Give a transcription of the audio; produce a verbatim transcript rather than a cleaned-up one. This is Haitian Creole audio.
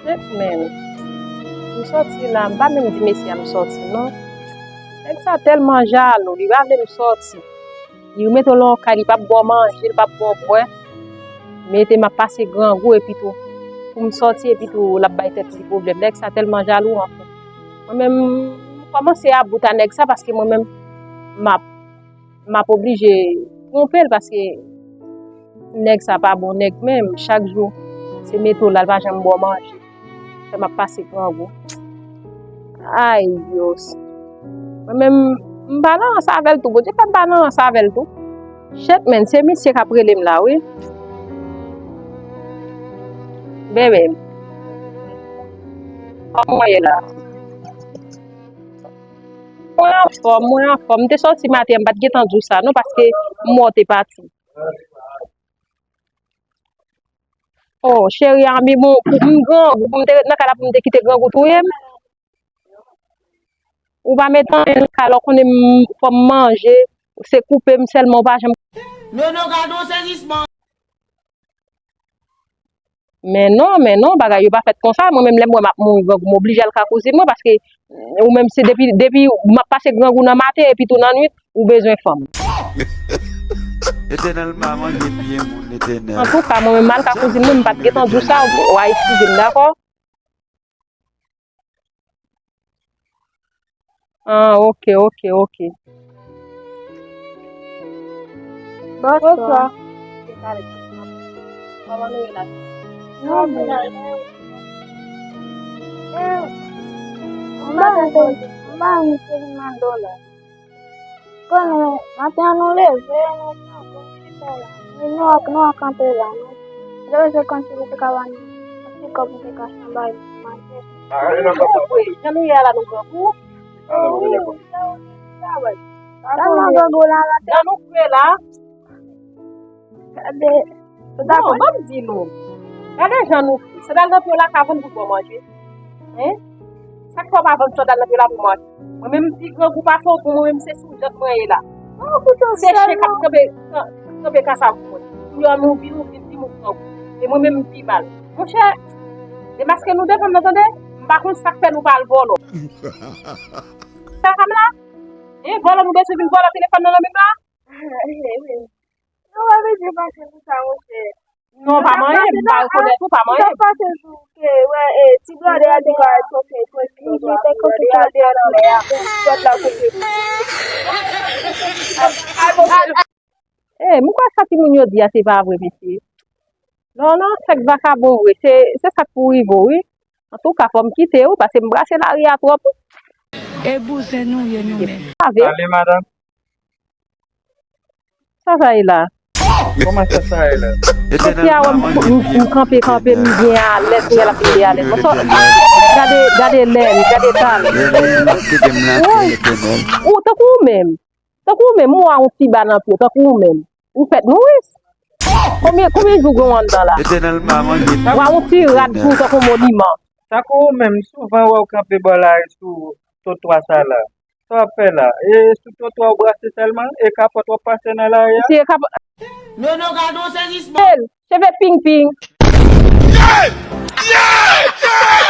Shit, man. M sòti la, m pa menm di mesye a m sòti, non. Nèg sa tèlman jalou, li pa vle m sòti. Li mete w nan yon kay, li p ap ba w manje, li p ap ba w bwè. Mete m ap pase grangou, epi tou, pou m sòti, epi tou, l ap bay tèt li pwoblèm. Nèg sa tèlman jalou, anfen. Mwen menm, m kòmanse about a nèg sa, paske mwen menm, m ap m ap oblije twonpe l paske nèg sa pa bon nèg menm. Chak jou, se mete w la, l pa janm ba w manje. Fè m ap pase grangou. Ay, Dyos. Mwen menm, m pa nan rans avè l tou. Bondye fè m pa nan rans avè l tou. Shit, man, se misye k ap rele m la, wi. Bebe. Kòman w ye la? Mwen anfòm, mwen anfòm. M te sòti maten, m pa t gentan di w sa non, paske m wè w te pati. Oh, cheri, anbi bon, pou m grangou, pou m te ret nan kay la, pou m te kite grangou touye m. Ou pa met anyen nan kay la, ou konnen m, fò m manje, se koupe m sèlman, ou pa janm. Nono, gade yon sezisman. Men non, men non, bagay yo pa fèt konsa. Mwen menm, lè m wè m ap mouri grangou, m oblije al ka kouzin mwen, paske ou menm, se depi, depi m ap pase grangou nan maten, epi tou nan nwit, ou bezwen fanm. Letènèl pa manje pye moun, Letènèl. Antouka, mwen menm, m al ka kouzin mwen, m pa t gentan di w sa, w a eskize m, dakò? Ah, ok, ok, ok. Bonswa. Bonswa. Kòman nou ye la? Nou byen. Eh, m pa gen pou, m pa gen pou mande w la. Konnen, maten an nou leve, nou pran bon ti fè la. Nou, nou, nou kanpe la, nou. Leve se kòmsi li te ka ba nou yon ti kòb nou te ka chanbay manje. Jan nou ye a la, nou grangou. Wi, wi, wi. Tèlman grangou la, la. Jan nou kwe la. Gade. Non, ban m di nou. Gade jan nou fou. Sandal nan pye w la ka vann pou bon manje. Hein? Sa k fè w pa vann sandal nan pye w la pou manje? Mwen menm, m pi grangou pase w, pou mwen menm, se sou jant mwen ye la. Se chen k ap kanpe, k ap kanpe kasa pou mwen. Kounye a, nou vin, nou vin di m ou grangou. E mwen menm, m pi mal. Monchè, demaske nou devan m nan, tande? M pa konn sa k fè nou pa al vòlò. Sa fè m la? Hein, vòlò, nou bezwen vin vòlò telefòn nan nan men m la? Nou pa bezwen pase pou sa, monchè. Non, pa manyen, m pa rekonèt ou, pa manyen. Sa pase sou ke, wè, e, ti blòdè a te ka chofe, chofe, chofe, te kote blòdè a te anlè a. Lòt la kote. Eh, m kwè sa timoun yo di a se pa vre, mesye. Non, non, sèk vakabon vre, se, se sa k pou rive w, wi. Antouka, fò m kite w, paske m brase lari a twòp. E bouzen nou ye nou menm. Ave. Ale, madanm. Sa sa ye la? Kòman sa sa ye la? Soti a wè m, m, m kanpe, kanpe, m byen alèz, m byen alèz. Bon, so, gade, gade lè m, gade tan. Woy! Ou tankou ou menm. Tankou ou menm, ou a yon ti ba nan pye w, tankou ou menm. Ou fèt nouris. Konbyen, konbyen jou gen w anndan la? Ou a yon ti rad pou w tankou moniman. Tankou ou menm, souvan wè w kanpe bò lari sou twotwa sa la. Sa w ap fè la? E sou twotwa w brase sèlman? E kapòt w ap pase nan lari a? Se kapòt. Nono, gade yon sezisman! Cheve ping ping. Yeah! Yeah! Yeah!